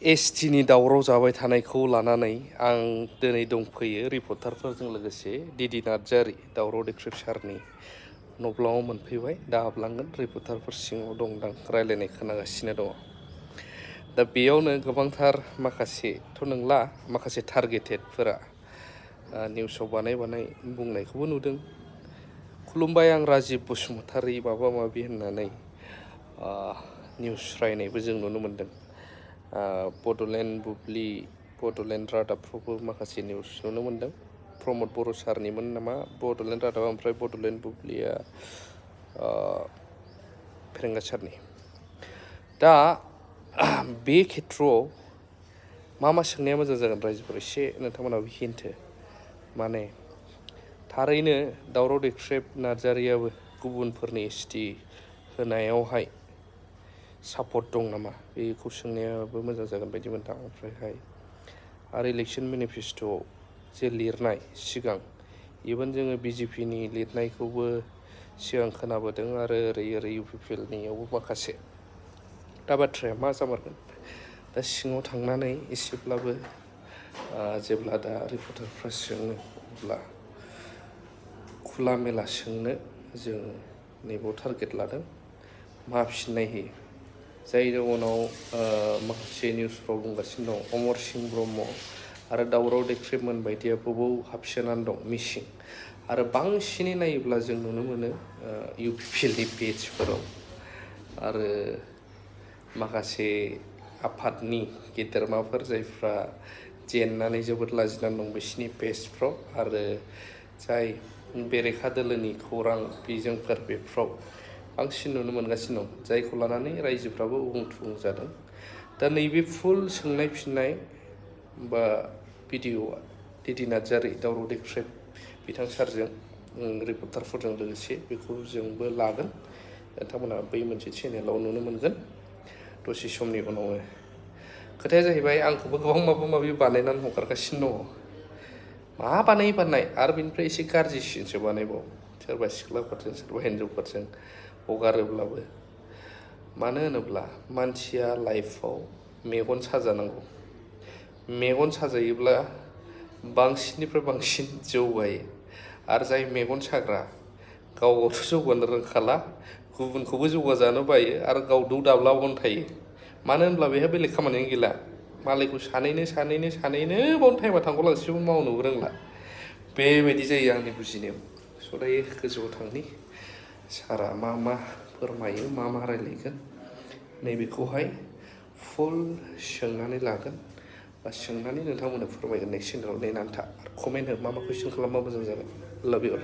एसटिनि दावराव जाबाय थानायखौ लानानै आं दिनै दंफैयो रिपर्टारफोरजों लोगोसे डिडि नार्जारि दावराव देख्रेब सारनि न'ब्लाङाव मोनफैबाय दा हाबलांगोन रिपर्टारफोर सिङाव दंदां रायलायनाय खोनागासिनो दङ दा बेयावनो गोबांथार माखासेथ' नंला माखासे टारगेटेडफोरा निउसाव बानाय बुंनायखौबो नुदों खुलुमबाय आं राजिब बसुमतारी माबा माबि होननानै निउस रायनायबो जों नुनो मोन्दों बड'लेण्ड बुब्लि बड'लेण्ड रादाबफ्रावबो माखासे निउस नुनो मोन्दों प्रमद बर' सारनिमोन नामा बड'लेण्ड रादाब ओमफ्राय बड'लेण्ड बुब्लिया फेरेंगा सारनि दा बे खेथ्रआव मा सोंनाया मोजां जागोन रायजोफोर एसे नोंथांमोनाबो हिन्ट माने थारैनो दावराव देख्रेब नार्जारियाबो गुबुनफोरनि एसटि होनायावहाय सापर्ट दं नामा बेखौ सोंनायाबो मोजां जागोन बायदि मोनदां ओमफ्रायहाय आरो इलेक्सन मेनिफेस्ट'आव जे लिरनाय सिगां इभेन जोङो बिजेपिनि लिरनायखौबो सिगां खोनाबोदों आरो ओरै इउपिपिएलनियावबो माखासे दा बाथ्राया मा जामारगोन दा सिङाव थांनानै एसेब्लाबो जेब्ला दा रिपर्टारफ्रा सोङो अब्ला खुला मेला सोंनो जों नैबाव टारगेट लादों मा फिननाय होयो जाय जाउनाव माखासे निउसफ्राव बुंगासिनो दं अमर सिंह ब्रह्म आरो दावराव देख्रेबमोन बायदिया बबाव हाबसोनानै दं मिसिं आरो बांसिनै नायोब्ला जों नुनो मोनो इउपिपिएलनि पेजफोराव आरो माखासे आफादनि गेदेरमाफोर जायफ्रा जेननानै जोबोद लाजिनानै दं बिसिनि पेजफ्राव आरो जाय बेरेखा दोलोनि खौरां बिजोंफोर बेफ्राव बांसिन नुनो मोनगासिनो दं जायखौ लानानै रायजोफ्राबो उबुं थुबुं जादों दा नैबे फुल सोंनाय फिननाय बा भिडिअआ डिडि नार्जारि दावराव देख्रेब बिथां सारजों रिपर्टारफोरजों लोगोसे बेखौ जोंबो लागोन नोंथांमोना बै मोनसे चेनेलाव नुनो मोनगोन दसे समनि उनावनो खोथाया जाहैबाय आंखौबो गोबां माबा माबि बानायनानै हगारगासिनो दङ मा बानाय आरो बिनिफ्राय एसे गाज्रिसिनसो बानायबाव सोरबा सिख्लाफोरजों सोरबा हिन्जावफोरजों हगारोब्लाबो मानो होनोब्ला मानसिया लाइफआव मेगन साजानांगौ मेगन साजायोब्ला बांसिननिफ्राय बांसिन जौगायो आरो जाय मेगन साग्रा गावथ' जौगानो रोंखाला गुबुनखौबो जौगाजानो बायो आरो गाव दौ दाब्लाबावनो थायो मानो होनब्ला बेहा बेलेग खामानियानो गैला मालायखौ सानैनो बावनो टाइमा थांगौलासेबो मावनोबो रोंला बेबायदि जायो आंनि बुजिनायाव स' दायो गोजौआव थांनि सारा मा फोरमायो मा रायलायगोन नैबेखौहाय फुल सोंनानै लागोन बा सोंनानै नोंथांमोननो फोरमायगोन नेक्स्ट चेनेलाव नेनानै था कमेन्ट हो मा कुइसन खालामबा मोजां जागोन लाभ इउ अल